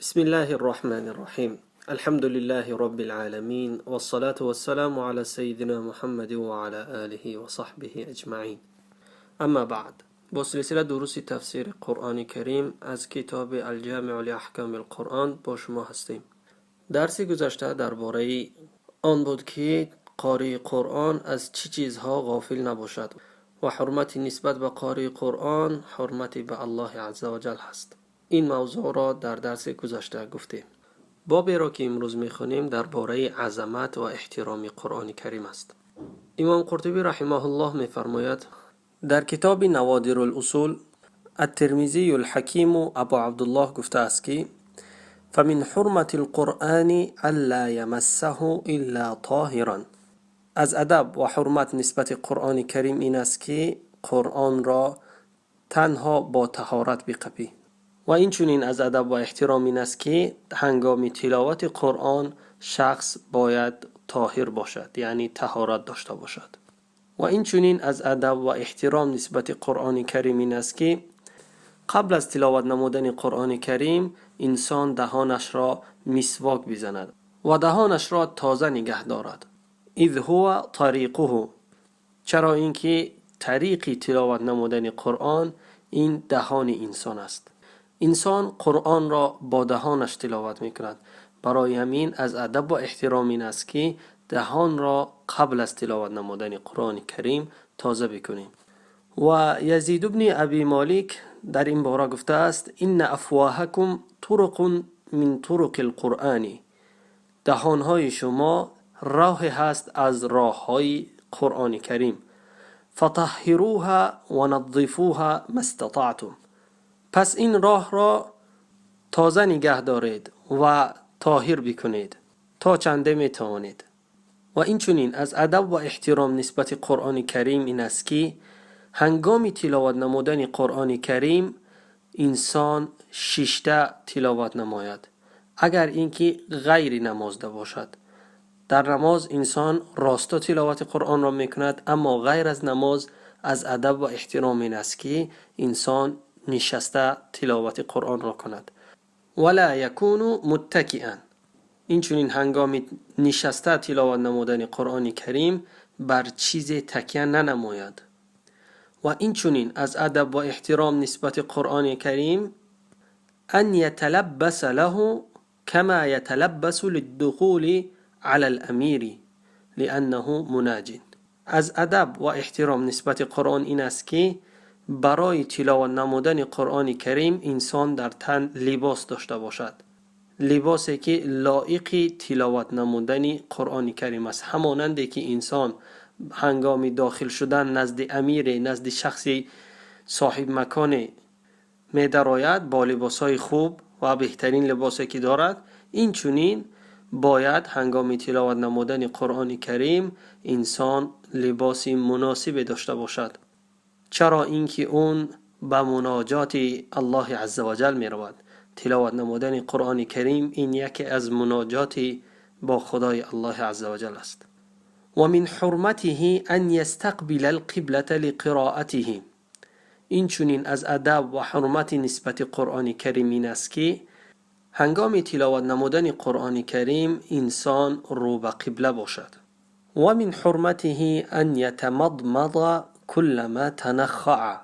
بسم الله الرحمن الرحيم. الحمد لله رب العالمين، والصلاة والسلام على سيدنا محمد وعلى آله وصحبه أجمعين. أما بعد، با سلسله دروس تفسیر قرآن کریم از کتاب الجامع لأحکام القرآن با شما هستیم. درس گذشته درباره آن بود که قاری قرآن از چه چیزها غافل نباشد و حرمت نسبت به قاری قرآن حرمت به الله عزوجل هست. این موضوع را در درس گذشته گفتیم. بابی را که امروز میخوانیم درباره عظمت و احترام قرآن کریم است. امام قرطبی رحمه الله میفرماید: در کتاب نوادر الاصول، الترمذی الحکیم ابو عبدالله گفته است که فمن حرمة القرآن ألا يمسه إلا طاهرا. از ادب و حرمت نسبت قرآن کریم این است که قرآن را تنها با طهارت بقپی. و این چنین از ادب و احترام این است که هنگام تلاوت قرآن شخص باید طاهر باشد، یعنی طهارت داشته باشد. و این چنین از ادب و احترام نسبت قرآن کریم این است که قبل از تلاوت نمودن قرآن کریم انسان دهانش را مسواک بزند و دهانش را تازه نگه دارد. اذ هو طریقه، چرا اینکه طریق تلاوت نمودن قرآن این دهان انسان است. انسان قرآن را با دهانش تلاوت میکند. برای همین از ادب و احترام این است که دهان را قبل از تلاوت نمودن قرآن کریم تازه بکنیم. و یزید بن ابی مالک در این باره گفته است: ان افواهکم طرق من طرق القرآن. دهانهای شما راه هست از راههای قرآن کریم. فطهروها و نظفوها ما استطعتم. پس این راه را تازه نگه دارید و طاهر بکنید تا چنده می توانید. و این چنین از ادب و احترام نسبت قرآن کریم این است که هنگام تلاوت نمودن قرآن کریم انسان ششته تلاوت نماید، اگر اینکه غیر نماز ده باشد. در نماز انسان راستا تلاوت قرآن را میکند، اما غیر از نماز از ادب و احترام این است که انسان نشسته تلاوت قرآن را کند. ولا یکون متکئا. این چنین هنگام نشسته تلاوت نمودن قرآن کریم بر چیز تکیه ننماید. و این چنین از ادب و احترام نسبت قرآن کریم ان یتلبس له کما یتلبس للدخول علی الامیر لانه مناج. از ادب و احترام نسبت قرآن این است که برای تلاوت نمودن قرآن کریم انسان در تن لباس داشته باشد، لباسی که لایق تلاوت نمودن قرآن کریم است. همانند که انسان هنگام داخل شدن نزد امیر، نزد شخصی صاحب مکان می درآید با لباسهای خوب و بهترین لباسی که دارد، این چنین باید هنگام تلاوت نمودن قرآن کریم انسان لباس مناسب داشته باشد، چرا اینکه اون به مناجات الله عزوجل می رود. تلاوت نمودن قرآن کریم این یکی از مناجات با خدای الله عزوجل است. و من حرمته ان یستقبل القبلة لقراءته. این چنین از ادب و حرمت نسبت قرآن کریم این است که هنگام تلاوت نمودن قرآن کریم انسان رو به قبله باشد. و من حرمته ان یتمضمض كلما تنخع.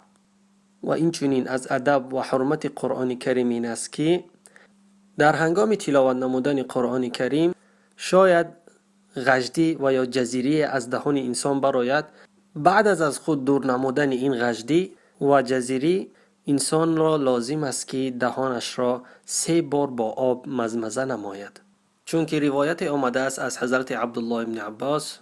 و این چنین از ادب و حرمت قرآن کریم این است که در هنگام تلاوت نمودن قرآن کریم شاید غجدی و یا جزیری از دهان انسان براید. بعد از خود دور نمودن این غجدی و جزیری، انسان را لازم است که دهانش را 3 بار با آب مزمزه نماید. چون که روایت آمده است از حضرت عبدالله ابن عباس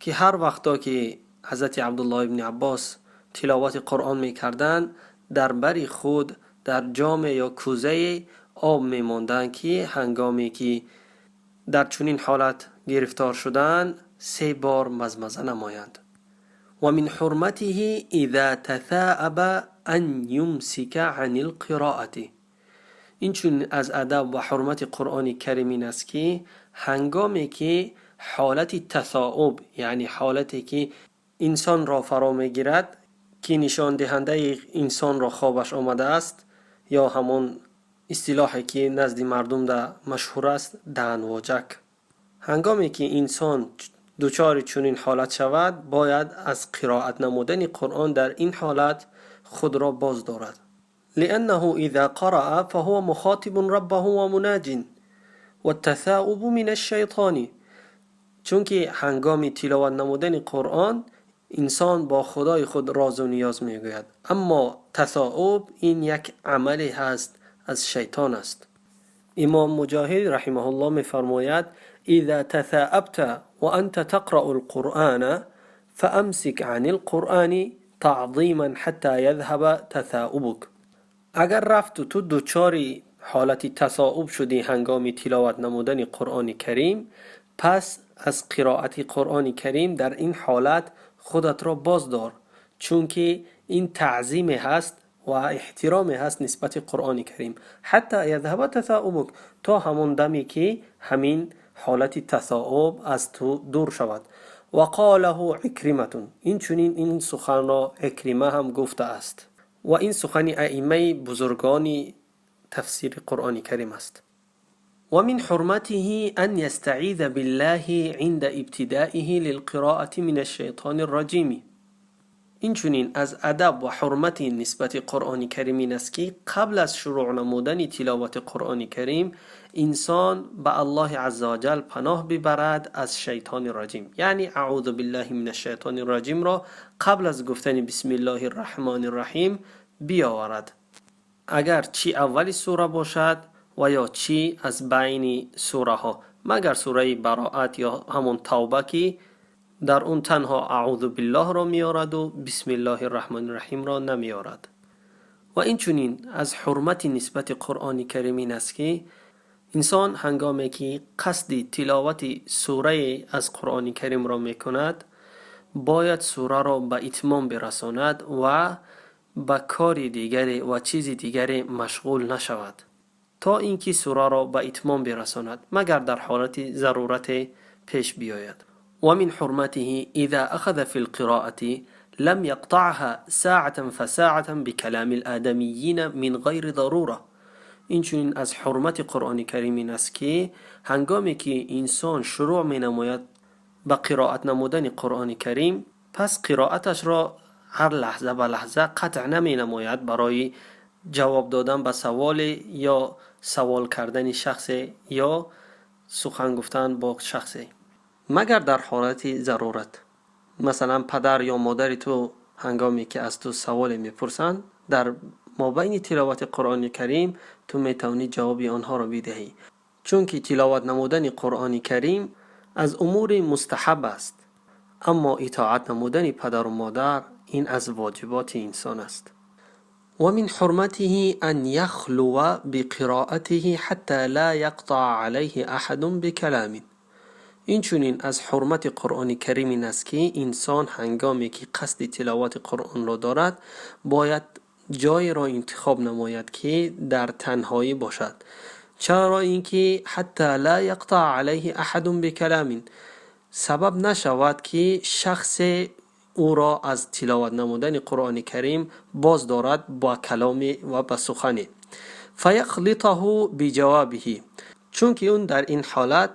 که هر وقتا که حضرت عبدالله ابن عباس تلاوت قرآن میکردند، در بر خود در جام یا کوزه آب میماندند که هنگامی که در چنین حالت گرفتار شدند 3 بار مزمزه نمایند. و من حرمته اذا تثاءب ان یمسک عن القراءة. این چون از ادب و حرمت قرآن کریم این است که هنگامی که حالت تثاؤب، یعنی حالتی که انسان را فرا میگیرد که نشان دهنده انسان را خوابش آمده است یا همون Истилоҳе ки назди мардум да машҳур аст, даҳанвоҷак. Ҳангоме ки инсон дучори чунин ҳолат шавад, бояд аз қироат намудани Қуръон дар ин ҳолат худро боз дорад. لأنه إذا قرأ فهو مخاطب ربه ومناج والتثاؤب من الشیطان. چونکه ҳангоми тиловат намудани Қуръон инсон бо Худои худ розу ниёз мегӯяд, аммо тасоуб ин як амале ҳаст аз шайтон аст. Имом Муҷоҳид раҳимаҳуллоҳ мефармояд: إذا تثاءبت وأنت تقرأ القرآن فأمسك عن القرآن تعظیما حتى يذهب تثاؤبك. Агар рафту ту дучори ҳолати тасоуб шудӣ ҳангоми тиловат намудани Қуръони Карим, пас аз қироати Қуръони Карим дар ин ҳолат худатро боз дор, чунки ин таъзиме ҳаст ва эҳтироме ҳаст нисбати Қуръони Карим. حتى يذهب تثاؤبك, то ҳамон даме ки ҳамин ҳолати тасоуб аз ту дур шавад. وقاله عكرمة. Инчунин ин суханро Икрима ҳам гуфтааст ва ин сухани аиммаи бузургони тафсири Қуръони Карим аст. ومن حرمته أن يستعيذ بالله عند ابتدائه للقراءة من الشيطان الرجيم. Инчунин аз адаб ва ҳурмати нисбати Қуръони Карим ин аст, ки қабл аз шурӯъ намудани тиловати Қуръони Карим инсон ба Аллоҳи азза ваҷал паноҳ бибарад аз шайтони раҷим, яъне أعوذ بالله من الشيطان الرجيم ро қабл аз гуфтани بسم الله الرحمن الرحيم биёварад, агар чӣ аввали сура бошад ва ё чӣ аз байни сураҳо, магар сураи Бароат ё ҳамон Тавба, ки дар он танҳо أعوذ بالله ро меораду بسم الله الرحمن الرحيم ро намеорад. Ва инчунин аз ҳурмати нисбати Қуръони Карим ин аст, ки инсон ҳангоме ки қасди тиловати сурае аз Қуръони Каримро мекунад, бояд сураро ба итмом бирасонад ва ба кори дигаре ва чизи дигаре машғул нашавад, то ин ки сураро ба итмом бирасонад, магар дар ҳолати зарурате пеш биёяд. ومن حرمته إذا أخذ في القراءة لم يقطعها ساعة فساعة بكلام الآدميين من غير ضرورة. Инчунин аз ҳурмати Қуръони Карим ин аст, ки ҳангоме ки инсон шурӯъ менамояд ба қироат намудани Қуръони Карим, пас қироаташро ҳар лаҳза ба лаҳза қатъ наменамояд барои ҷавоб додан ба саволе ё савол кардани шахсе ё сухан гуфтан бо шахсе, магар дар ҳолати зарурат. Масалан, падар ё модари ту ҳангоме ки аз ту саволе мепурсанд, дар мобайни тиловати Қуръони Карим ту метавонӣ ҷавоби онҳоро бидиҳӣ, чунки тиловат намудани Қуръони Карим аз умури мустаҳаб аст, аммо итоат намудани падару модар ин аз воҷиботи инсон аст. ومن حرمته أن يخلو بقراءته حتى لا يقطع عليه أحد بكلام. Инчунин аз ҳурмати Қуръони Карим ин аст, ки инсон ҳангоме ки қасди тиловати Қуръонро дорад, бояд ҷойеро интихоб намояд, ки дар танҳоӣ бошад. Чаро ин ки حتى لا يقطع عليه أحد بكلام, сабаб нашавад, ки шахсе ӯро аз тиловат намудани Қуръони Карим боз дорад ба каломе ва ба сухане. فيخلطه بجوابه, чунки ӯ дар ин ҳолат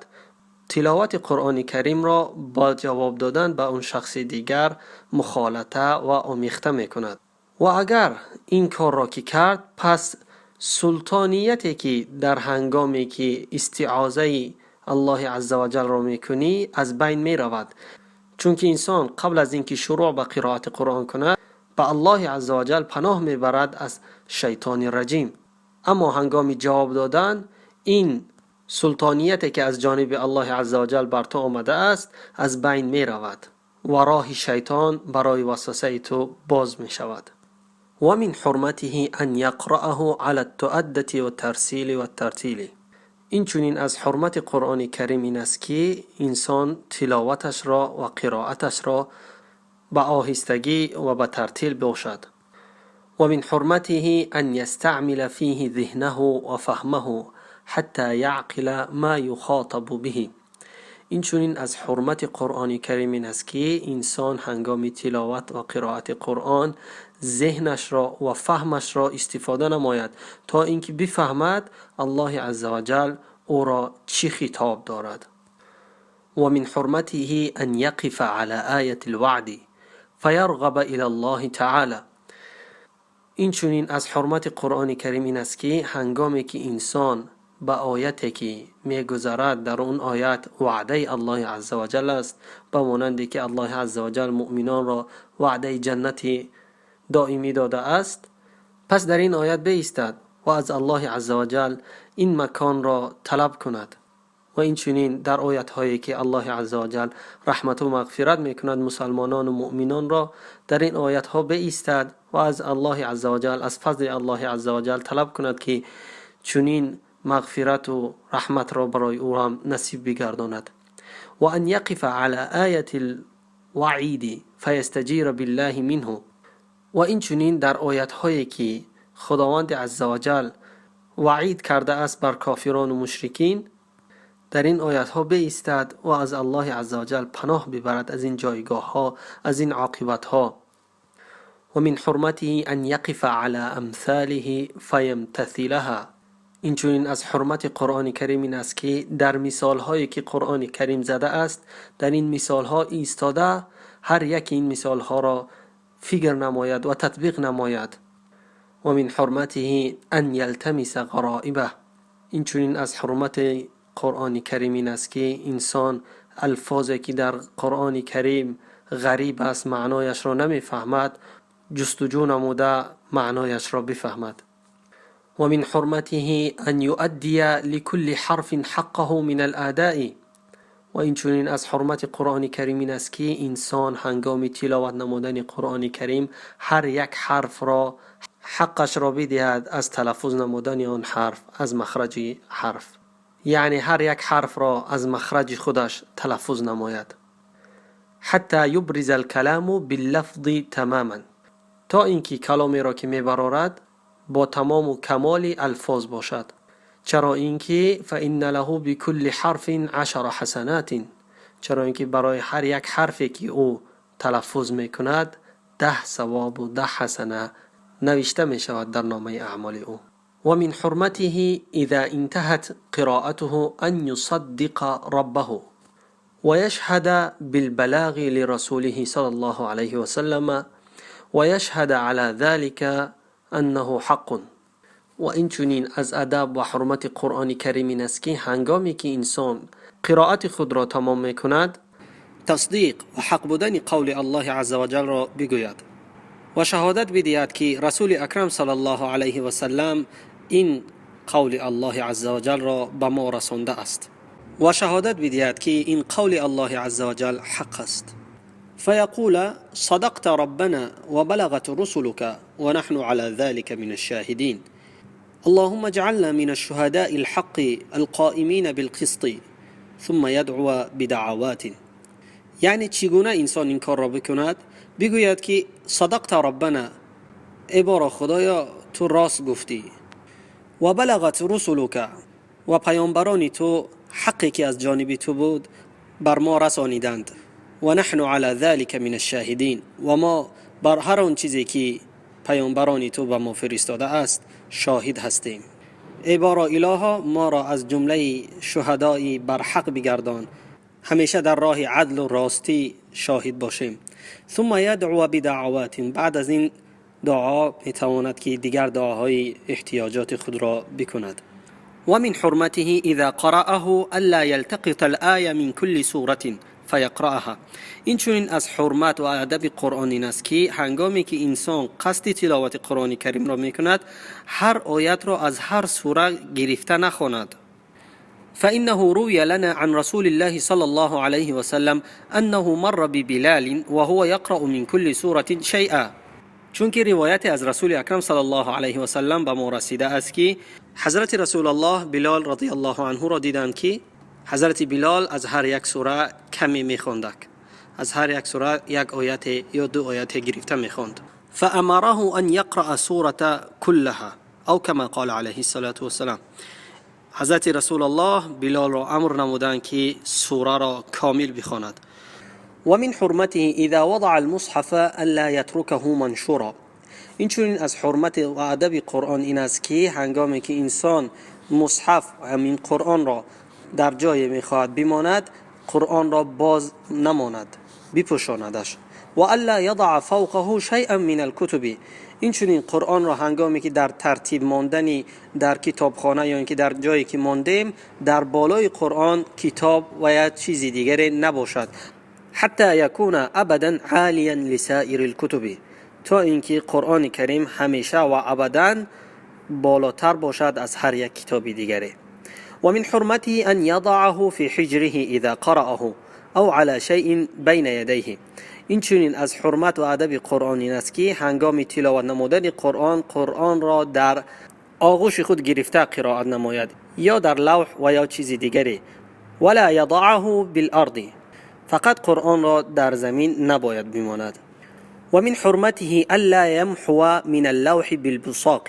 тиловати Қуръони Каримро бо ҷавоб додан ба он шахси дигар мухолата ва омехта мекунад. Ва агар ин корро ки кард, пас султонияте ки дар ҳангоме ки истиозаи Аллоҳи азза ваҷалро мекунӣ, аз байн меравад, чунки инсон қабл аз ин ки шурӯъ ба қироати Қуръон кунад, ба Аллоҳи азза ваҷал паноҳ мебарад аз шайтони раҷим, аммо ҳангоми ҷавоб додан ин султонияте ки аз ҷониби Аллоҳи азза ваҷал бар ту омадааст, аз байн меравад ва роҳи шайтон барои васвасаи ту боз мешавад. ومن حرمته أن يقرأه على التؤدة والترسيل والترتيل. Инчунин аз ҳурмати Қуръони Карим ин аст, ки инсон тиловаташро ва қироаташро ба оҳистагӣ ва ба тартил бошад. ومن حرمته أن يستعمل فيه ذهنه وفهمه حتى يعقل ما يخاطب به. Инчунин аз ҳурмати Қуръони Карим ин аст, ки инсон ҳангоми тиловат ва қироати Қуръон зеҳнашро ва фаҳмашро истифода намояд, то инки бифаҳмад Аллоҳи азза ва ҷал ӯро чӣ хитоб дорад. ومن حرمته أن يقف على آية الوعد فيرغب إلى الله تعالى. Инчунин аз ҳурмати Қуръони Карим ин аст, ки ҳангоме ки инсон ба ояте ки мегузарад, дар он оят ваъдаи Аллоҳи азза ва ҷал аст, ба монанде ки Аллоҳи азза ва ҷал муъминонро ваъдаи ҷаннати доимӣ додааст, пас дар ин оят биистад ва аз Аллоҳи азза ва ҷал ин маконро талаб кунад. Ва инчунин дар оятҳое ки Аллоҳи азза ва ҷал раҳмату мағфират мекунад мусалмонону муъминонро, дар ин оятҳо биистад ва аз Аллоҳи азза ва ҷал, аз фазли Аллоҳи азза ва ҷал талаб кунад, ки чунин мағфирату раҳматро барои ӯ ҳам насиб бигардонад. وأن يقف على آية الوعيد فيستجير بالله منه. Ва инчунин дар оятҳое ки Худованди азза ва ҷал ваъид кардааст бар кофирону мушрикин, дар ин оятҳо биистад ва аз Аллоҳи азза ва ҷал паноҳ бибарад аз ин ҷойгоҳҳо, аз ин оқибатҳо. ومن حرمته أن يقف على أمثاله فيمتثلها. Инчунин аз ҳурмати Қуръони Карим ин аст, ки дар мисолҳое ки Қуръони Карим задааст, дар ин мисолҳо истода, ҳар яки ин мисолҳоро фикр намояд ва татбиқ намояд. ومن حرمته أن يلتمس غرائبه. Инчунин аз ҳурмати Қуръони Карим ин аст, ки инсон алфозе ки дар Қуръони Карим ғариб аст, маънояшро намефаҳмад, ҷустуҷӯ намуда маънояшро бифаҳмад. ومن حرمته أن يؤدي لكل حرف حقه من الأداء. Ва инчунин аз ҳурмати Қуръони Карим ин аст, ки инсон ҳангоми тиловат намудани Қуръони Карим ҳар як ҳарфро ҳаққашро бидиҳад аз талаффуз намудани он ҳарф, аз махраҷи ҳарф, яъне ҳар як ҳарфро аз махраҷи худаш талаффуз намояд. حتى يبرز الكلام باللفظ تماما. То ин ки каломеро ки мебарорад, бо тамому камоли алфоз бошад, чаро ин ки فإن له بكل حرف عشر حسنات. Чаро ин ки барои ҳар як ҳарфе ки ӯ талаффуз мекунад, 10 савобу 10 ҳасана навишта мешавад дар номаи аъмоли ӯ. ومن حرمته إذا انتهت قراءته أن يصدق ربه ويشهد بالبلاغ لرسوله صلى الله عليه وسلم ويشهد على ذلك أنه حق. Ва инчунин аз адаб ва ҳурмати Қуръони Карим ин аст, ки ҳангоме ки инсон қироати худро тамом мекунад, тасдиқ ва ҳақ будани қавли Аллоҳи азза ва ҷалро бигӯяд ва шаҳодат бидиҳад, ки Расули Акрам сала Аллоҳу алайҳи васалам ин қавли Аллоҳи азза ва ҷалро ба мо расондааст ва шаҳодат бидиҳад, ки ин қавли Аллоҳи азза ва ҷал ҳақ аст. فيقول: صدقت ربنا وبلغت رسلك ونحن على ذلك من الشاهدين، اللهم اجعلنا من الشهداء الحق القائمين بالقسط. ثم يدعو بدعوات. یعنی چگونه انسان این کار را بکند؟ بگوید که صدقت ربنا، ای بارا خدایا، تو راست گفتی، وبلغت رسلك، و پیامبران تو حقی که از جانب تو بود بر ما رسانیدند، ونحن على ذلك من الشاهدين، و ما بر هر آن چیزی که پیامبران تو به ما فرستاده است شاهد هستیم. ای بارا الها، ما را از جمله شهدای بر حق بگردان، همیشه در راه عدل و راستی شاهد باشیم. ثم يدعو بدعوات. بعد از این دعا میتواند که دیگر دعاهای احتیاجات خود را بکند. ومن حرمته إذا قرأه ألا يلتقط الآية من كل سورة فيقرأها. این چونین از حرمت و ادب قرآن این است که هنگامی که انسان قصد تلاوت قرآن کریم را میکند، هر آیت را از هر سوره گرفته نخواند. فإنه روي لنا عن رسول الله صلى الله عليه وسلم أنه مر ببلال وهو يقرأ من كل سورة شيئا. چونکه روایت از رسول اکرم صلی الله علیه و سلم به ما رسیده است که حضرت رسول الله بلال رضی الله عنه را دیدند که حضرت بلال از هر یک سوره کمی میخواند، از هر یک سوره یک آیت یا دو آیت گرفته میخواند. فأمره أن يقرأ سورة كلها أو كما قال عليه الصلاة والسلام. Ҳазрати Расулаллоҳ Билолро амр намуданд, ки сураро комил бихонад. ومن حرمته إذا وضع المصحف ألا يتركه منشورا. Инчунин аз ҳурмат ва адаби Қуръон ин аст, ки ҳангоме ки инсон мусҳаф, ҳамин Қуръонро дар ҷое мехоҳад бимонад, Қуръонро боз намонад, бипӯшонадаш. وألا يضع فوقه شيئا من الكتب. Инчунин Қуръонро ҳангоме ки дар тартиб мондани дар китобхона ё ин ки дар ҷое ки мондем, дар болои Қуръон китоб ва я чизи дигаре набошад. حتى يكون أبدا عاليا لسائر الكتب, то ин ки Қуръони Карим ҳамеша ва абадан болотар бошад аз ҳар як китоби дигаре. ومن حرمته أن يضعه في حجره إذا قرأه أو على شيء بين يديه. Инчунин аз ҳурмат ва адаби Қуръон ин аст, ки ҳангоми тиловат намудани Қуръон, Қуръонро дар оғӯши худ гирифта қироат намояд ё дар лавҳ ва ё чизи дигаре. ولا يضعه بالأرض. Фақат Қуръонро дар замин набояд бимонад. ومن حرمته ألا يمحو من اللوح بالبصاق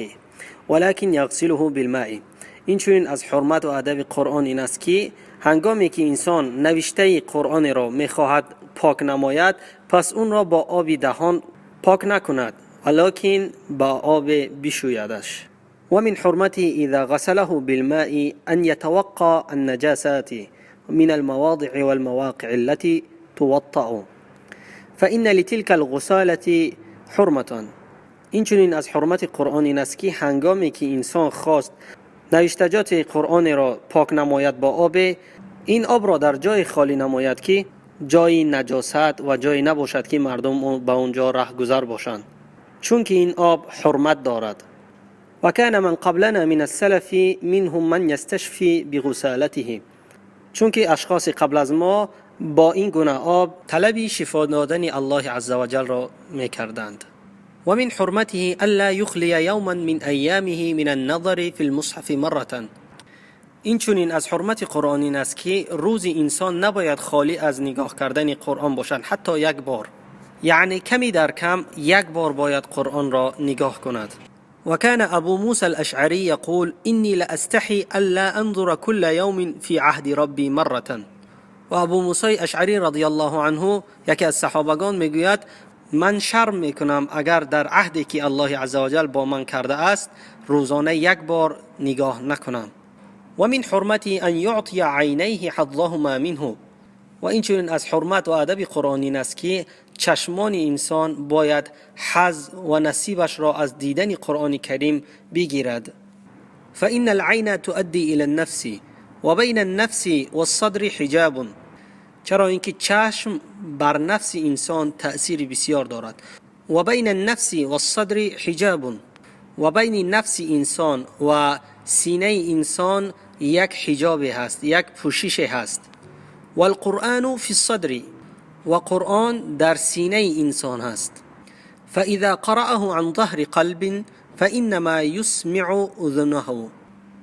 ولكن يغسله بالماء. Инчунин аз ҳурмат ва адаби Қуръон ин аст, ки ҳангоме ки инсон навиштаи Қуръонеро мехоҳад пок намояд, пас онро бо оби даҳон пок накунад, валокин ба об бишӯядаш. ومن حرمته إذا غسله بالماء أن يتوقى النجاسات من المواضع والمواقع التي توطأ، فإن لتلك الغسالة حرمة. Инчунин аз ҳурмати Қуръон ин аст, ки ҳангоме ки инсон хост навиштаҷоти Қуръонеро пок намояд бо обе, ин обро дар ҷое холӣ намояд, ки ҷои наҷосат ва ҷое набошад, ки мардум ба он ҷо раҳгузар бошанд, чунки ин об ҳурмат дорад. وكان من قبلنا من السلف منهم من يستشفي بغسالته. Чунки ашхоси қабл аз мо бо ин гуна об талаби шифо додани Аллоҳи азза ва ҷалро мекарданд. ومن حرمته ألا يخلي يوما من أيامه من النظر في المصحف مرة. Инчунин аз ҳурмати Қуръон ин аст, ки рӯзи инсон набояд холӣ аз нигоҳ кардани Қуръон бошад, ҳатто як бор, яъне ками дар кам як бор бояд Қуръонро нигоҳ кунад. وكان أبو موسى الأشعري يقول: إني لأستحي ألا أنظر كل يوم في عهد ربي مرة. و Абу Мусои Ашъарӣ رضي الله عنه, яке аз саҳобагон, мегӯяд: ман шарм мекунам, агар дар аҳде ки Аллоҳи азза ваҷал бо ман кардааст, рӯзона як бор нигоҳ накунам. ومن حرمته أن يعطي عينيه حظهما منه. Ва инчунин аз ҳурмат ва адаби Қуръон ин аст, ки чашмони инсон бояд ҳаз ва насибашро аз дидани Қуръони Карим бигирад. فإن العين تؤدي إلى النفس وبين النفس والصدر حجاب. Чаро инки чашм бар нафси инсон таъсири бисёр дорад. وبين النفس والصدر حجاب. Ва байни нафси инсон ва синаи инсон як ҳиҷобе ҳаст, як пӯшише ҳаст. والقرآن في الصدر. Ва Қуръон дар синаи инсон ҳаст. فإذا قرأه عن ظهر قلب فإنما يسمع أذنه.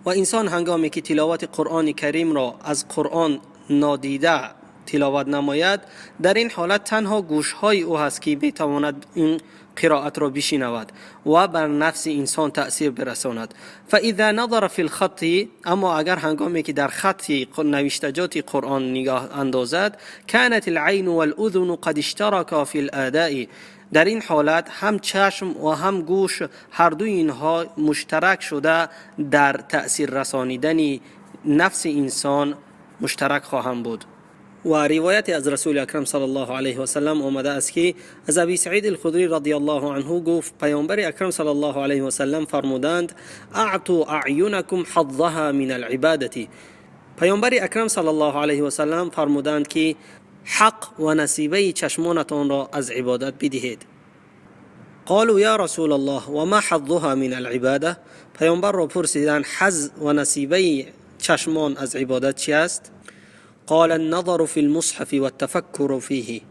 Ва инсон ҳангоме ки тиловати Қуръони Каримро аз Қуръон нодида тиловат намояд, дар ин ҳолат танҳо гӯшҳои ӯ ҳаст, ки метавонад ин қироатро бишинавад ва бар нафси инсон таъсир бирасонад. فإذا نظر في الخط, аммо агар ҳангоме ки дар хатти навиштаҷоти Қуръон нигоҳ андозад, كانت العين والأذن قد اشتركا في الأداء. Дар ин ҳолат ҳам чашм ва ҳам гӯш, ҳардуи инҳо муштарак шуда, дар таъсир расонидани нафси инсон муштарак хоҳанд буд. Ва ривояте аз Расули Акрам صلى الله عليه وسلم омада аст, ки аз Аби Саид Алхудрӣ رضي الله عنه гуфт: Паёмбари Акрам صلى الله عليه وسلم фармуданд: أعطوا أعينكم حظها من العبادة. Паёмбари Акрам صلى الله عليه وسلم фармуданд, ки ҳақ ва насибаи чашмонатонро аз ибодат бидиҳед. قالوا يا رسول الله وما حظها من العبادة؟ Паёмбарро пурсиданд: ҳаз ва насибаи чашмон аз ибодат чи аст? قال: النظر في المصحف والتفكر فيه.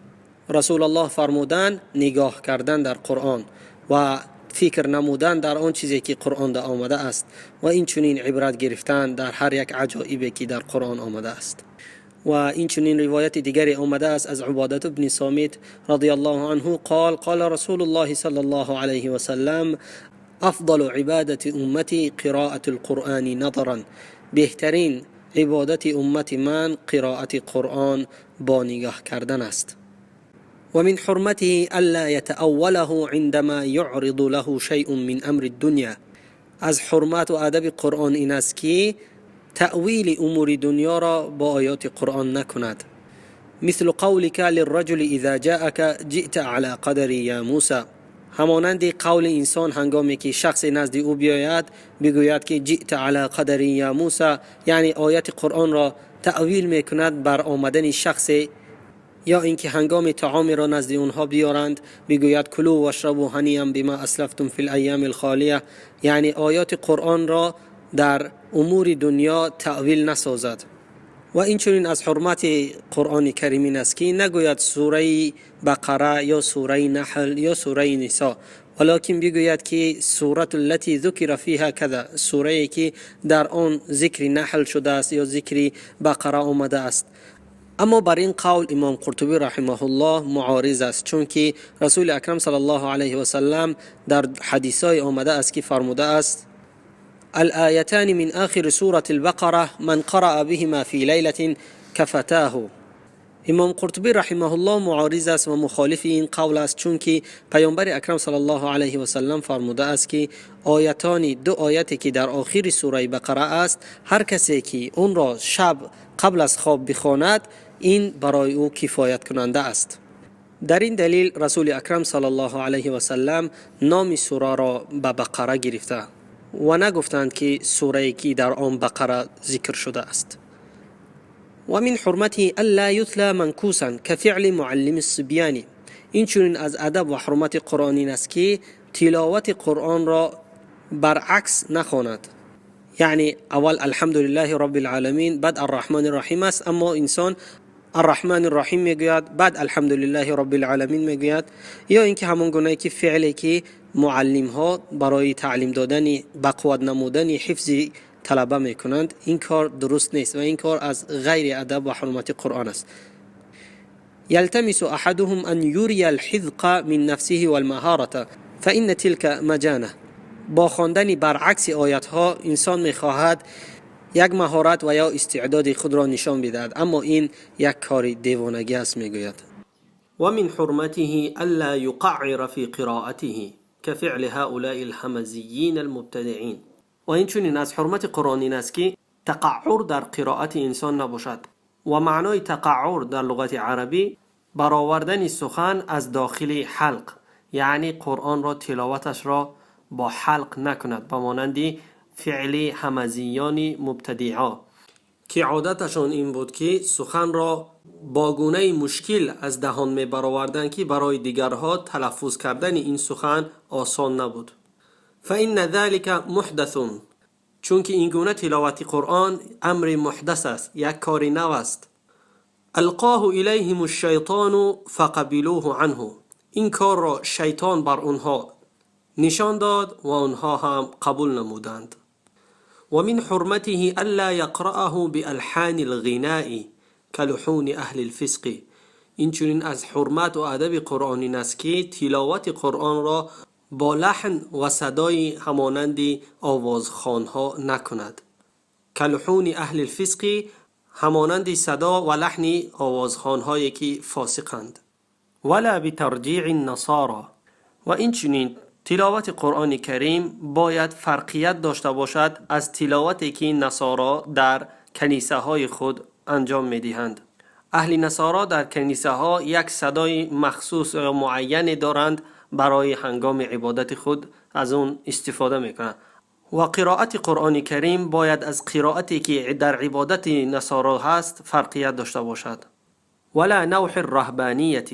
Расул Аллоҳ фармуданд: нигоҳ кардан дар Қуръон ва фикр намудан дар он чизе ки Қуръонда омада аст, ва инчунин ибрат гирифтан дар ҳар як аҷоибе ки дар Қуръон омада аст. Ва инчунин ривояти дигаре омада аст аз Убодат бни Сомит رضي الله عنه قال: قال رسول الله صلى الله عليه وسلم: أفضل عبادة أمتي قراءة القرآن نظرا. Беҳтарин ибодати уммати ман қироати Қуръон бо нигоҳ кардан аст. ومن حرمته ألا يتأوله عندما يعرض له شيء من أمر الدنيا. از حرمت و ادب قرآن این است که تأویل امور دنیا را با آیات قرآن نکند. مثل قولك للرجل إذا جاءك جئت على قدري يا موسى. همانند قول انسان هنگامی که شخص نزد او بیاید بگوید که جئت علی قدری یا موسی، یعنی آیت قرآن را تأویل میکند بر آمدن شخص، یا اینکه هنگام طعامی را نزد اونها بیارند بگوید کلوا واشربوا هنیئا بما اسلفتم فی الایام الخالیه، یعنی آیات قرآن را در امور دنیا تأویل نسازد. و این چنین از حرمت قرآن کریم این است که نگوید سوره بقره یا سوره نحل یا سوره نساء، ولکن بگوید که سوره التي ذکر فیها کذا، سوره که در آن ذکر نحل شده است یا ذکر بقره آمده است. اما بر این قول امام قرطبی رحمه الله معارض است، چون که رسول اکرم صلی الله علیه و سلم در حدیثای آمده است که فرموده است: الآيتان من آخر سورة البقرة من قرأ بهما في ليلة كفتاه. امام قرطبی رحمه الله معارض است و مخالف این قول است، چون که پیامبر اکرم صلی الله علیه و سلم فرموده است که آیتان، دو آیتی که در آخر سوره بقره است، هر کسی که اون را شب قبل از خواب بخواند این برای او کفایت کننده است. در این دلیل رسول اکرم صلی الله علیه و سلم نام سوره را به بقره گرفته و نگفتند که سوره که در آن بقره ذکر شده است. و من حرمته الا یتلی منکوسا كفعل معلم الصبیان. این چنین از ادب و حرمت قرآن این است که تلاوت قرآن را برعکس نخواند، یعنی اول الحمد لله رب العالمین بعد الرحمن الرحیم است، اما انسان الرحمن الرحیم میگوید بعد الحمد لله رب العالمین میگوید، یا اینکه همون گونه که فعلی که معلم ها برای تعلیم دادن بقوت نمودن حفظ طلبه میکنند، این کار درست نیست و این کار از غیر ادب و حرمت قرآن است. یلتمس احدهم ان یری الحذق من نفسه والمهارة فإن تلك مجانه. با خواندن برعکس آیت ها انسان میخواهد یک مهارت و یا استعداد خود را نشان بدهد، اما این یک کار دیوانگی است میگوید. و من حرمته الا یقعر فی قراءته كفعل هؤلاء الهمزیین المبتدعین. و این چنین از حرمت قرآن این است که تقعر در قرائت انسان نباشد، و معنای تقعر در لغت عربی برآوردن سخن از داخل حلق، یعنی قرآن را تلاوتش را با حلق نکند، به مانند فعل همزیان مبتدعا که عادتشان این بود که سخن را با گونه مشکل از دهان می برآوردند که برای دیگرها تلفظ کردن این سخن آسان نبود. فإن ذلك محدث، چون که این گونه تلاوت قرآن امر محدث است، یک کار نو است. القاه الیهم الشیطان فقبلوه عنه، این کار را شیطان بر آنها نشان داد و آنها هم قبول نمودند. ومن حرمته ألا يقرأه بألحان الغناء كلحون أهل الفسق. این چنین از حرمت و ادب قرآن این است که تلاوت قرآن را با لحن و صدای همانند آوازخوانها نکند. کلحون اهل الفسق، همانند صدا و لحن آوازخوانهایی که فاسقند. ولا بترجیع النصارى. و این چنین تلاوت قرآن کریم باید فرقیت داشته باشد از تلاوتی که نصارا در کنیسه های خود انجام می دهند. اهل نصارا در کنیسه ها یک صدای مخصوص یا معین دارند، برای هنگام عبادت خود از اون استفاده می کنند. و قرائت قرآن کریم باید از قرائتی که در عبادت نصارا هست فرقیت داشته باشد. ولا نوح الرهبانیت،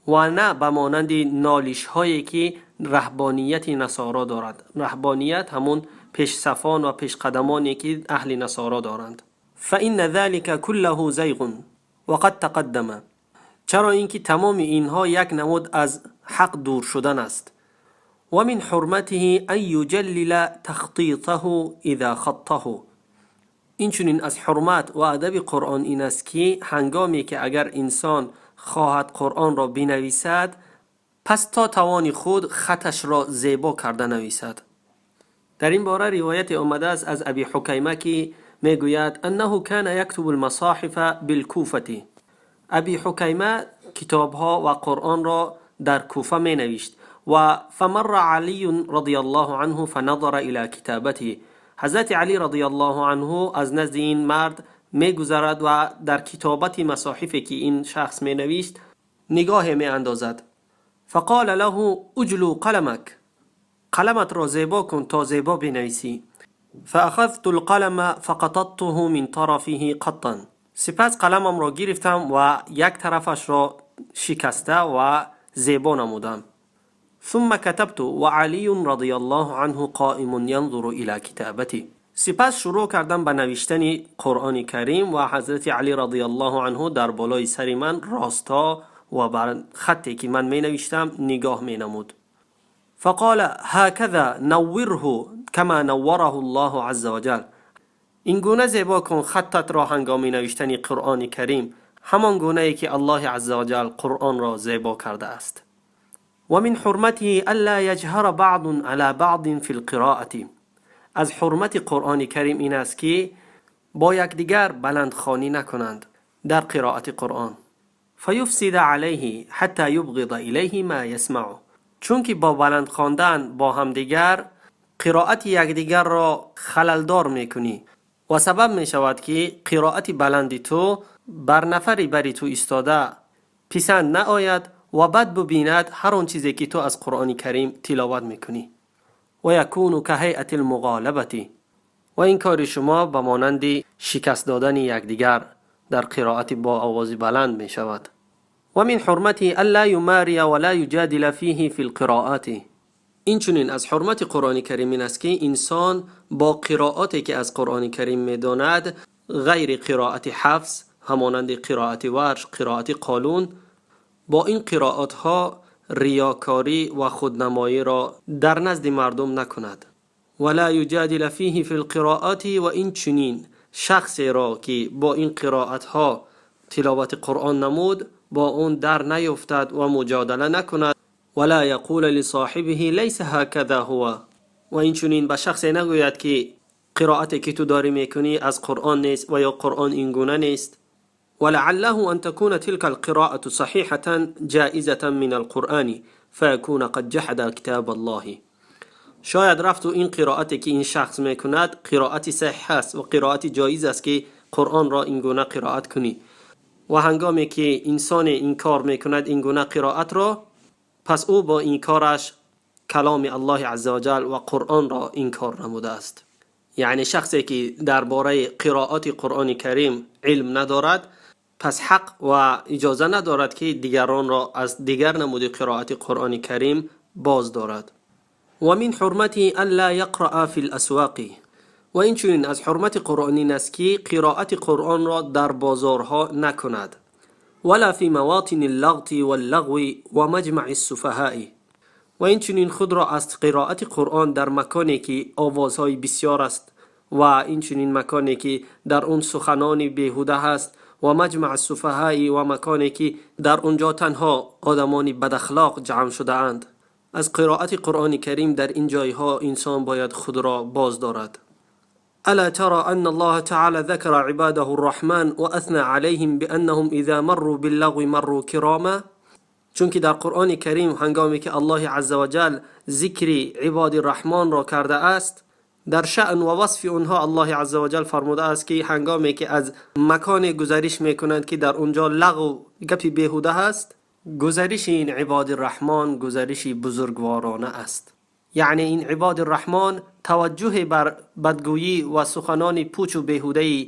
و نه به مانند نالش هایی که رهبانیت نصارا دارد. رهبانیت همون پیش صفان و پیش قدمانی که اهل نصارا دارند. فإن ذلك كله زیغ وقد تقدم، چرا اینکه تمام اینها یک نمود از حق دور شدن است. و من حرمته ان یجلل تخطیطه اذا خطه. این چنین از حرمت و ادب قرآن این است که هنگامی که اگر انسان خواهد قرآن را بنویسد، پس تا توان خود خطش را زیبا کرده نویسد. در این باره روایت آمده است از ابی حکیمه که میگوید انه كان يكتب المصاحف بالكوفة. ابی حکیمه کتابها و قرآن را در کوفه می نوشت و فمر علی رضی الله عنه فنظر الى كتابته. حضرت علی رضی الله عنه از نزد این مرد می گذرد و در کتابت مصاحفی که این شخص می نوشت نگاه می اندازد. فقال له اجلو قلمك، قلمت را زیبا کن تا زیبا بنویسی. فاخذت القلم فقططته من طرفه قطا. سپس قلمم را گرفتم و یک طرفش را شکسته و زیبا نمودم. ثم كتبت وعلی رضی الله عنه قائم ينظر الى كتابتي. سپس شروع کردم به نوشتن قرآن کریم و حضرت علی رضی الله عنه در بالای سر من راستا و بر خطی که من می نوشتم نگاه می نمود. فقال هكذا نوره كما نوره الله عز وجل. این گونه زیبا کن خطت را هنگام نوشتن قرآن کریم، همان گونه ای که الله عز وجل قرآن را زیبا کرده است. ومن حرمته الا يجهر بعض على بعض في القراءة. از حرمت قرآن کریم این است که با یکدیگر بلند خوانی نکنند در قرائت قرآن. فیفسد علیه حتی یبغض الیه ما یسمع. چون که با بلند خواندن با همدیگر قرائت یکدیگر را خللدار میکنی و سبب می شود که قرائت بلند تو بر نفری بری تو ایستاده پسند نآید و بد ببیند هر آن چیزی که تو از قرآن کریم تلاوت میکنی. و یکون كهیئة المغالبة. و این کار شما به مانند شکست دادن یکدیگر در قرائت با آواز بلند می شود. ومن حرمته الا يماري ولا يجادل فيه في القراءات. این چنین از حرمت قرآن کریم این است که انسان با قرائاتی که از قرآن کریم میداند غیر قرائت حفظ، همانند قرائت ورش، قرائت قالون، با این قرائت ها ریاکاری و خودنمایی را در نزد مردم نکند. ولا یجادل فیه فی القراءات. و این چنین شخصی را که با این قرائت ها تلاوت قرآن نمود با اون در نیفتد و مجادله نکند. ولا یقول لصاحبه لیس هكذا هو. و این چنین به شخصی نگوید که قرائتی که تو داری میکنی از قرآن نیست و یا قرآن این گونه نیست. ولعله أن تكون تلك القراءة صحيحة جائزة من القرآن فيكون قد جحد كتاب الله. شاید رفت و این قرائتی که این شخص میکند قرائت صحیح است و قرائت جایز است که قرآن را این گونه قرائت کنی. و هنگامی که انسان این کار میکند این گونه قرائت را، پس او با این کارش کلام الله عزوجل و قرآن را انکار نموده است. یعنی شخصی که درباره قرائت قرآن کریم علم ندارد پس حق و اجازه ندارد که دیگران را از دیگر نمود قرائت قرآن کریم باز دارد. و من حرمته الا یقرأ فی الاسواق. و این چنین از حرمت قرآن این است که قرائت قرآن را در بازارها نکند. ولا فی مواطن اللغط واللغو و مجمع السفهاء. و این چنین خود را از قرائت قرآن در مکانی که آوازهای بسیار است و این چنین مکانی که در اون سخنان بیهوده هست و مجمع السفهاء و مکانی که در اونجا تنها آدمان بد اخلاق جمع شده اند، از قرائت قرآن کریم در این جایها انسان باید خود را باز دارد. ألا ترى أن الله تعالى ذكر عباده الرحمن وأثنى عليهم بأنهم إذا مروا باللغو مروا كراما. چون در قرآن کریم هنگامی که الله عزوجل ذکر عباد الرحمن را کرده است، در شأن و وصف اونها الله عزوجل فرموده است که هنگامی که از مکان گذرش میکنند که در اونجا لغو گپی بیهوده هست، گذرش این عباد الرحمن گذرش بزرگوارانه است. یعنی این عباد الرحمن توجه بر بدگویی و سخنان پوچ و بیهوده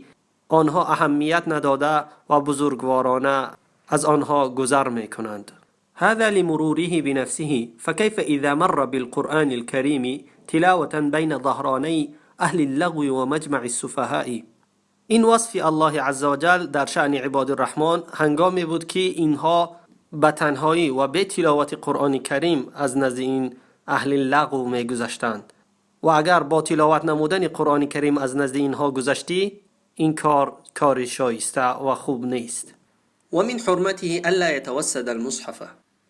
آنها اهمیت نداده و بزرگوارانه از آنها گذر میکنند. هذا لمروره بنفسه، فكيف إذا مر بالقرآن الكريم تلاوة بين ظهراني أهل اللغو ومجمع السفهاء. این وصف الله عزوجل در شأن عباد الرحمن هنگامی بود که اینها به تنهایی و به تلاوت قرآن کریم از نزد این اهل لغو می گذشتند و اگر با تلاوت نمودن قرآن کریم از نزد اینها گذشتی، این کار کار شایسته و خوب نیست. و من حرمته الا يتوسد المصحف.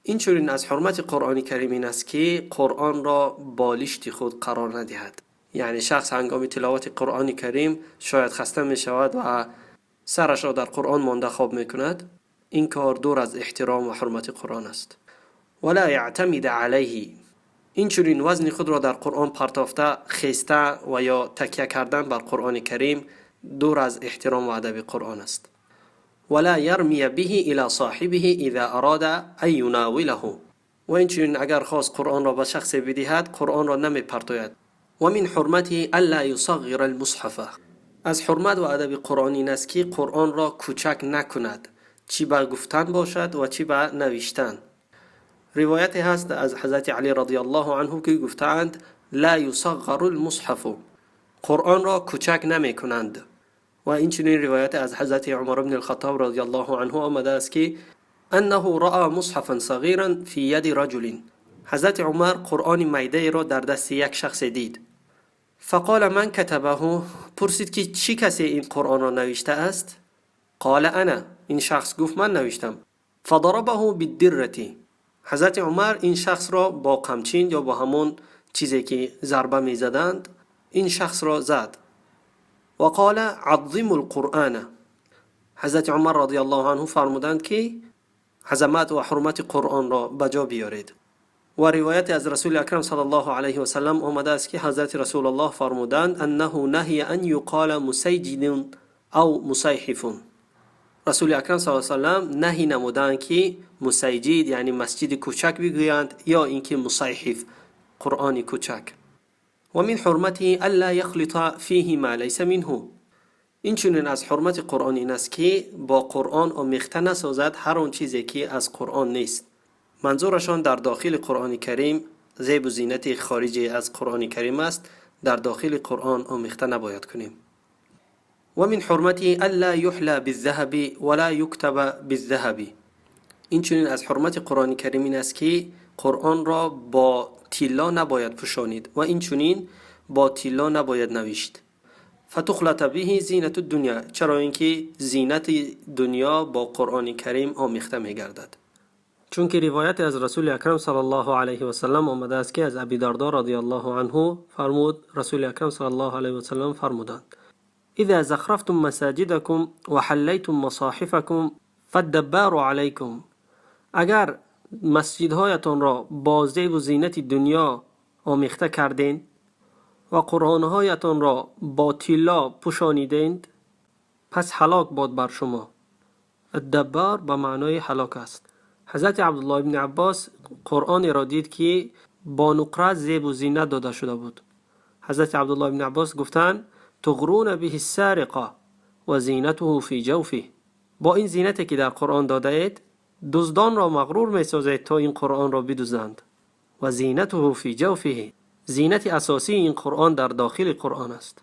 این چنین از حرمت قرآن کریم این است که قرآن را بالشت خود قرار ندهد. یعنی شخص هنگام تلاوت قرآن کریم شاید خسته می شود و سرش را در قرآن مانده خواب می کند. این کار دور از احترام و حرمت قرآن است. ولا یعتمد علیه، این چنین وزن خود را در قرآن پرتافته خسته و یا تکیه کردن بر قرآن کریم دور از احترام و ادب قرآن است. ولا یرمی به الی صاحبه اذا اراد ان یناوله، و این چنین اگر خواست قرآن را به شخص بدهد قرآن را نمی پرتاید. و من حرمته الا یصغر المصحف، از حرمت و ادب قرآن این است که قرآن را کوچک نکند، چی به گفتن باشد و چی به نوشتن. روایت هست از حضرت علی رضی الله عنه که گفتند لا یصغر المصحف، قرآن را کوچک نمی کنند. و این چنین روایت از حضرت عمر بن الخطاب رضی الله عنه آمده است که انه رأى مصحفا صغیرا فی ید رجل، حضرت عمر قرآن میده را در دست یک شخص دید. فقال من کتبه، پرسید که چی کسی این قرآن را نوشته است؟ قال انا، این شخص گفت من نوشتم. فضربه بالدرة، حضرت عمر این شخص را با قمچین یا با همون چیزی که ضربه می زدند این شخص را زد. و قال عظموا القرآن، حضرت عمر رضی الله عنه فرمودند که عظمت و حرمت قرآن را به جا بیارید. و روایت از رسول اکرم صلی الله علیه و سلم آمده است که حضرت رسول الله فرمودند انه نهی ان یقال مسیجد او مصیحف، رسول اکرم صلی الله علیه و سلم نهی نمودند که مسیجد یعنی مسجد کوچک بگویند یا اینکه مصیحف قرآن کوچک. و من حرمته الا یخلط فیه ما لیس منه، این چنین از حرمت قرآن این است که با قرآن آمیخته نسازد هر آن چیزی که از قرآن نیست. منظورشان در داخل قرآن کریم زیب و زینت خارجی از قرآن کریم است، در داخل قرآن آمیخته نباید کنیم. و من حرمته الا یحلی بالذهب ولا یکتب بالذهب، این چنین از حرمت قرآن کریم این است که قرآن را با طلا نباید پوشانید و این چنین با طلا نباید نوشت. فتخلط به زینت الدنیا، چرا اینکه زینت دنیا با قرآن کریم آمیخته میگردد. چون که روایت از رسول اکرم صلی الله علیه و سلم آمده است که از ابی دردا رضی الله عنه فرمود رسول اکرم صلی الله علیه و سلم فرمودند اذا زخرفتم مساجدكم وحلیتم مصاحفكم فالدبار علیکم، اگر مسجدهایتان را با زیب و زینت دنیا آمیخته کردین و قرآنهایتان را با طلا پوشانیدند پس هلاک باد بر شما. الدبار به معنای هلاک است. حضرت عبدالله بن عباس قرآن را دید که با نقره زیب و زینت داده شده بود. حضرت عبدالله بن عباس گفتند تغرون به السارقه و زینته فی جوفه، با این زینتی که در قرآن داده اید دزدان را مغرور می سازید تا این قرآن را بدزدند. و زینته فی جوفه، زینت اساسی این قرآن در داخل قرآن است.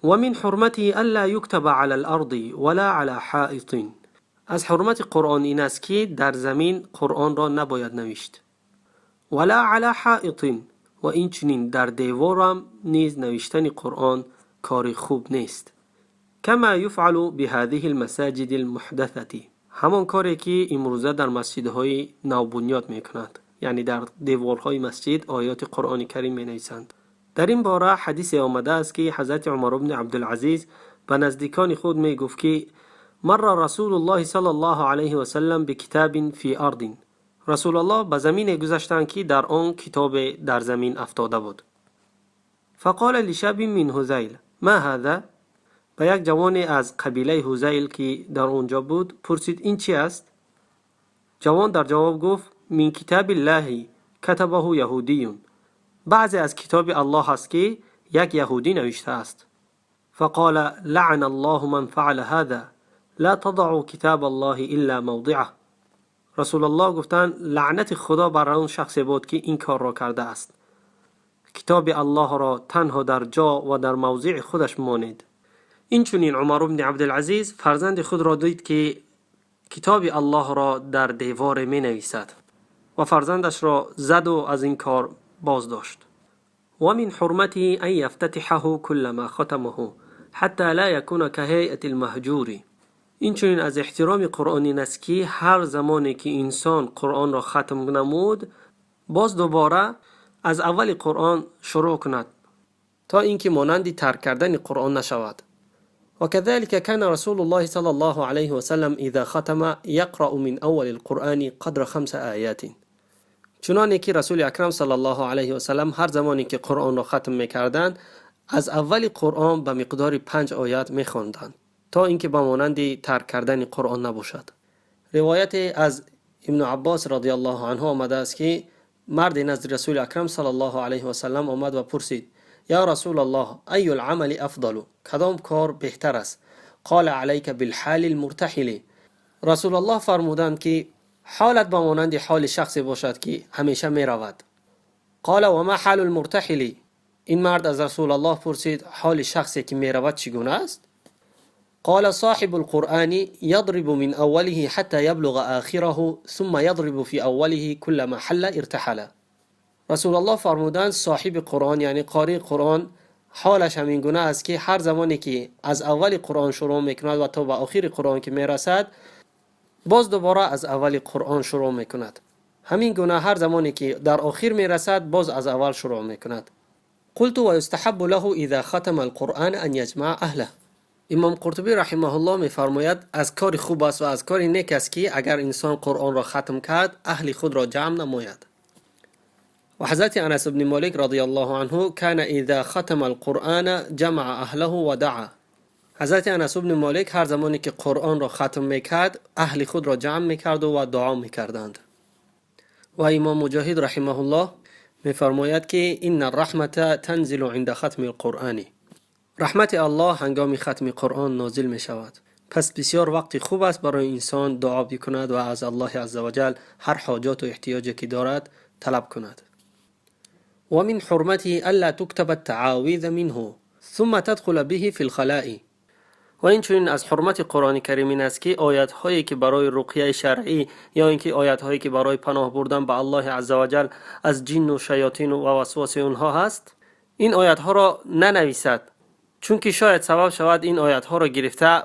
و من حرمته الا یکتب علی الارض ولا علی حائط، از حرمت قرآن این است که در زمین قرآن را نباید نوشت. ولا علی حائط، و این چنین در دیوارم نیز نوشتن قرآن کار خوب نیست. کما یفعل بهذه المساجد المحدثه، همان کاری که امروزه در مسجدهای نوبنیاد میکنند، یعنی در دیوارهای مسجد آیات قرآن کریم می نویسند. در این باره حدیث آمده است که حضرت عمر بن عبدالعزیز به نزدیکان خود می گفت که مر رسول الله صلی الله علیه و سلم بکتاب فی ارض، رسول الله به زمین گذشتند که در آن کتاب در زمین افتاده بود. فقال لشاب من هذیل ما هذا، به یک جوان از قبیله هذیل که در آنجا بود پرسید این چی است؟ جوان در جواب گفت من کتاب الله کتبه یهودی، بعضی از کتاب الله است که یک یهودی نوشته است. فقال لعن الله من فعل هذا لا تضعوا کتاب الله الا موضعه، رسول الله گفتند لعنت خدا بر آن شخص بود که این کار را کرده است، کتاب الله را تنها در جا و در موضع خودش مانید. این چنین عمر بن عبدالعزیز فرزند خود را دید که کتاب الله را در دیوار می نویسد و فرزندش را زد و از این کار باز داشت. و من حرمته ان یفتتحه كلما ختمه حتی لا یکون كهیئة المهجور، این چنین از احترام قرآن این است که هر زمانی که انسان قرآن را ختم نمود باز دوباره از اول قرآن شروع کند تا اینکه مانند ترک کردن قرآن نشود. وكذلك كان رسول الله صلى الله عليه وسلم إذا ختم يقرأ من أول القرآن قدر 5 آیات. چنانه که رسول اکرم صلی الله علیه و سلم هر زمانی که قرآن را ختم میکردند از اول قرآن به مقدار 5 آیات میخواندند تا اینکه به مانند ترک کردن قرآن نباشد. روایت از ابن عباس رضی الله عنه آمده است که مرد نزد رسول اکرم صلی الله علیه و سلم آمد و پرسید: یا رسول الله، ای العمل افضل؟ کدام کار بهتر است؟ قال: علیک بالحال المرتحل. رسول الله فرمودند که حالت به مانند حال شخصی باشد که همیشه می رود. قال: و ما حال المرتحل؟ این مرد از رسول الله پرسید: حال شخصی که می رود چگونه است؟ قال: صاحب القرآن يضرب من أوله حتى يبلغ آخره ثم يضرب في أوله كلما حل ارتحل. رسول الله فرمودند صاحب قرآن، یعنی قاری قرآن، حالش همین گونه است که هر زمانی که از اول قرآن شروع میکند و تا به آخر قرآن که میرسد، باز دوباره از اول قرآن شروع میکند. همین گونه هر زمانی که در آخر میرسد، باز از اول شروع میکند. قلت: ويستحب له إذا ختم القرآن أن يجمع أهله. امام قرطبی رحمه الله میفرماید از کار خوب است و از کار نیک است که اگر انسان قرآن را ختم کرد، اهل خود را جمع نماید. و حضرت انس بن مالک رضی الله عنه كان اذا ختم القرآن جمع اهله و دعا. حضرت انس بن مالک هر زمانی که قرآن را ختم میکرد، اهل خود را جمع میکرد و دعا میکردند. و امام مجاهد رحمه الله میفرماید که ان الرحمة تنزل عند ختم القرآن. رحمت الله هنگام ختم قرآن نازل می شود. پس بسیار وقت خوب است برای انسان دعا بکند و از الله عزوجل هر حاجات و احتیاجی که دارد طلب کند. ومن حرمته ألا تكتب التعاويذ منه ثم تدخل به في الخلاء. و این چنین از حرمت قرآن کریم این است که آیت هایی که برای رقیه شرعی یا اینکه آیت هایی که برای پناه بردن به الله عزوجل از جن و شیاطین و وسواس اونها هست، این آیت ها را ننویسد، چون که شاید سبب شود این آیت ها را گرفته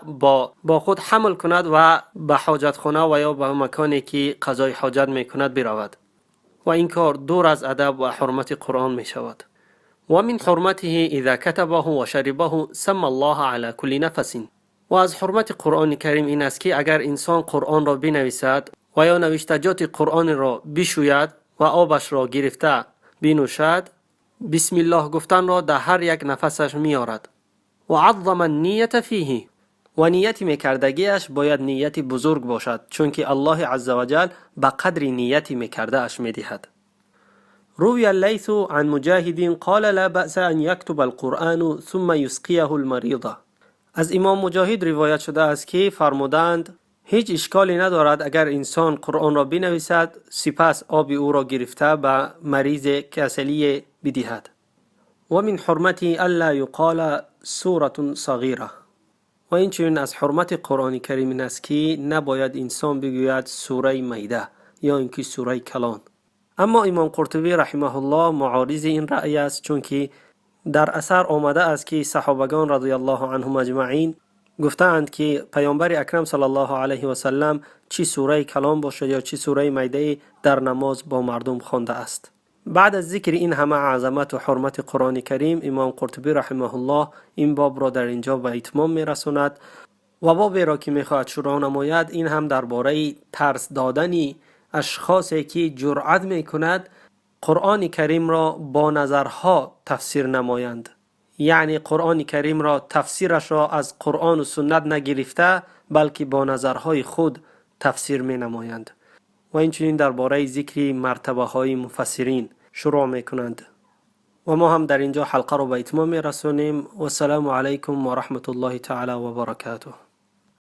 با خود حمل کند و به حاجت خانه و یا به مکانی که قضای حاجت می کند برود و این کار دور از ادب و حرمت قرآن می شود. ومن حرمته اذا كتبه وشربه سمى الله على كل نفس. و از حرمت قرآن کریم این است که اگر انسان قرآن را بنویسد و یا نوشتجات قرآن را بشوید و آبش را گرفته بنوشد، بسم الله گفتن را در هر یک نفسش میارد. و عظم النیة فیه. و نیت میکردگیش باید نیت بزرگ باشد، چون که الله عزوجل به قدر نیت میکرده اش میدهد. روي الليث عن مجاهد قال: لا بأس أن يكتب القرآن ثم يسقيه المريض. از امام مجاهد روایت شده است که فرمودند هیچ اشکالی ندارد اگر انسان قرآن را بنویسد، سپس آب او را گرفته به مریض کسلی بدهد. ومن حرمته ألا يقال سورة صغیره. و این چنین از حرمت قرآن کریم این است که نباید انسان بگوید سوره میده یا اینکه سوره کلان. اما امام قرطبی رحمه الله معارض این رأی است، چون که در اثر آمده است که صحابگان رضی الله عنهم اجمعین گفتند که پیامبر اکرم صلی الله علیه و سلم چی سوره کلان باشد یا چی سوره میده در نماز با مردم خوانده است. بعد از ذکر این همه عظمت و حرمت قرآن کریم، امام قرطبی رحمه الله این باب را در اینجا به اتمام میرساند و بابی را که میخواهد شروع نماید، این هم درباره ترس دادن اشخاصی که جرأت میکند قرآن کریم را با نظرها تفسیر نمایند، یعنی قرآن کریم را تفسیرش را از قرآن و سنت نگرفته، بلکه با نظرهای خود تفسیر می نمایند. و اینچنین درباره ذکر مرتبه های مفسرین شروع می کنند. و ما هم در اینجا حلقه را به اتمام می رسانیم. و السلام علیکم و رحمت الله تعالی و برکاته.